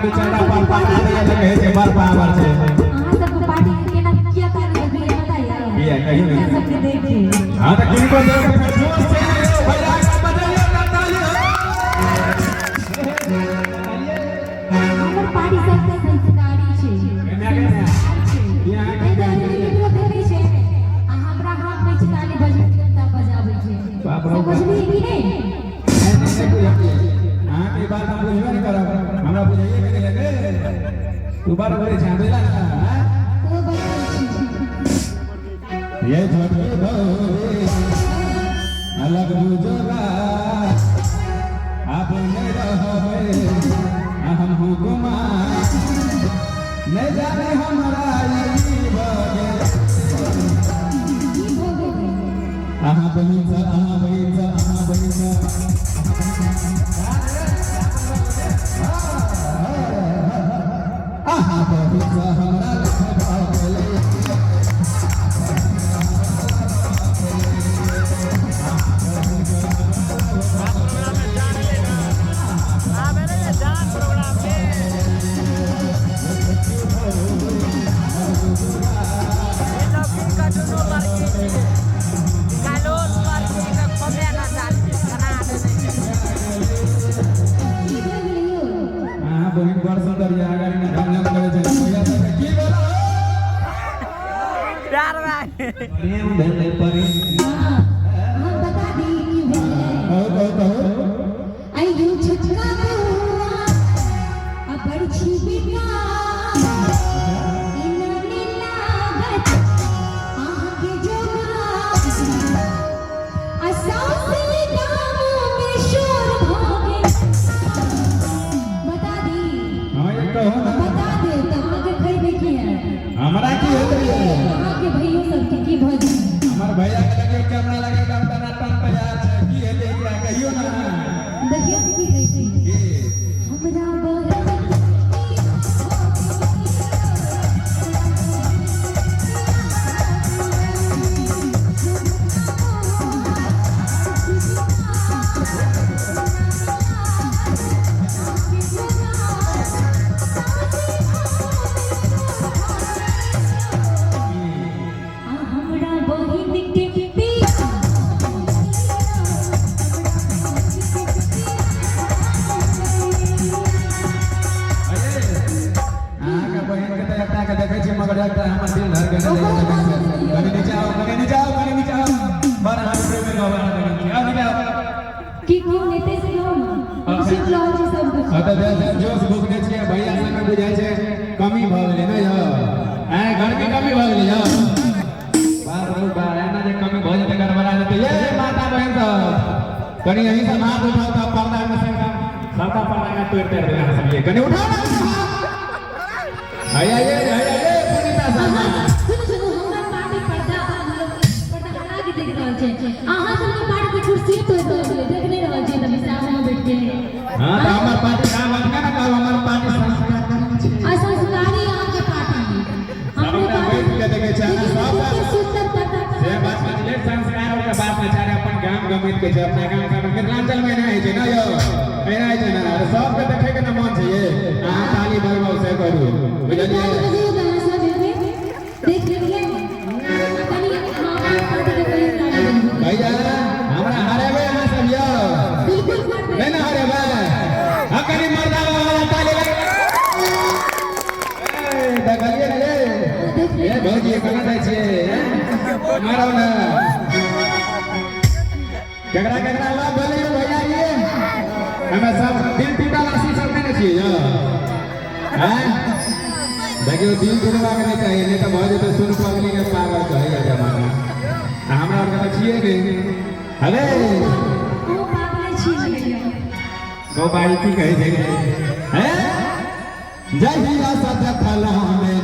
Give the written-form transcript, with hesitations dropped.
दू चारिटा पर पका दैया तऽ कहै छै बड़ पावर छै। अहाँ सबके पार्टी के केना किया ताली बजबै पता ये? किया कहियौ ने। हमरा सबके देख के। हाँ तऽ किनको देख के जोश छै ने यौ भैया के बजैयौ ने ताली हो। हमर पार्टी सबके संस्कारी छै। केना केना? संस्कार छै। की अहाँके एहि दुआरे केकरो देखै छै आ हमरा हाथ में छै ताली बजबै तऽ बजाबै छै। बाप रौ बाप। समझलियै कि नहि? नहि नहि नहि बुझलियै। अहाँके ई बात हम बुझबे नहि करब, हमरा बुझाइए के नहि गे। तू बड़ बोलै छै बुझला ने हाँ? ओ बजबै छी। ये छोटकी भौजी अलग बुझोगा आप नहीं रहबे हम हुकुमा नहीं जाने हमरा ई की भऽ गेल। की भऽ गेलै? अहाँ बहिन सँ, अहाँ बहिन सँ, अहाँ बहिन सँ, अहाँ बहिन सँ हमरा लख भऽ गेलै। जान प्रोग्राम में लौकी का दुनू लड़की छियै, काल्हो लड़की के कमे नचालियै, केना देने छै। की भऽ गेलै यौ? अहाँ बहिन बड़ सुन्दर यऽ, अगाडि में झमझम करै छै। भैया सबके की भेल? प्यार भाई। प्रेम भेलै प्रेम। हाँ, हम बता दी की भेलै। कहू कहू कहू। आइयो छोटका बौआ आ बड़ छी बेकार, एना ने लागत अहाँके जोगार, आ सौंसे गाममे शोर भऽ गेल। बता दी। हाँ ये कहू ना। बता दे तऽ अहाँके खैबै की हैत? हमरा की हेतै यौ? अहाँके भैयो सबके की भऽ जेतै? हमर भैया के देखियौ कैमरा लगे एकदम टनाटन तैयार छै। की हेतै एकरा कहियौ ना। देखियौ तऽ की कहै छी। की? हमरा बड़ हमरा बहिन के बियाह। अहाँके बहिन के तऽ एकटा के देखै छी मगर एकटा हमर दिल धड़के नहि जाइए। कनि नीचा आउ, कनि नीचा आउ, कनि नीचा आउ। बड़ अहाँके प्रेम में गवा देखै छी। आउ नीचा आउ। की की हेतै से कहू ने, हम सुनि रहल छी सब कुछ। हाँ तऽ जोश भुकने छियै भैया सबके बुझाइ छै कमी भऽ गेलै ने यौ? आँय घरके कमी भऽ गेलै यौ? बाप रौ बा, एना जे कमी भऽ जेतै गड़बड़ा जेतै। ये माता बहिन सब कनि यहीं सब हाथ उठाउ तऽ पर्दा में से एकदम सबटा पर्दा में तोड़ि ताड़ि देबै अहाँ सब। ये कनि उठाउ ने हैया, ये हैया, ये पुनीता शर्मा। सुनू सुनू, हमर पार्टी पर्दा पर्दा हटा के देख रहल छै। अहाँ सबके पार्टी के कुर्सी तोड़ि देलियै, देख नहि रहल छियै तऽ सामने बैठ के। हाँ तऽ हमर पार्टी नाम हटका ने कहब, हमर पार्टी संस्कार छै। असंस्कारी अहाँके पार्टी, हमरे सबटा पार्टी बैठ के देखै छै देखियौ सबटा। कते सुन्दर पर्दा। से बात बुझलियै, संस्कार के बात नहि छै। अपन गाम गमैत के छै, अपना गाम सब मिथिलांचल में एना होइ छै ने यौ? एना होइ छै ने? अरे सबके देखै के ने मन छै। ये अहाँ ताली बजबाउ से करू, बुझलियै? ताली बजैयौ तऽ अहाँ सब एबै देख लेलियै कनि हमर पार्टी के कहियो ताली बजबै। भैया हमरा हरेबै अहाँ सब यौ? बिल्कुल करबै। नहि ने हरेबै? हाँ कनि मर्दा वाला ताली लगे। ए, देखलियै ने ये? देख ए भौजी कहाँ जाइ छियै? मारौ ने। केकरा केकरा लाभ भेलै यौ भैया? ये हमे सब दिल टूटल आशी सब नहि ने छियै यौ? हैं देखियौ, दिल टूटबाक नहि चाही, नहि तऽ भऽ जेतै सुन पगली के पागल कहैया जमाना। आ हमरा आरके तऽ छियै नहि। अरे अहूँ पागले छी भैया। गौ बाई की कहै छै? हैं जहिया से देखलहुँ।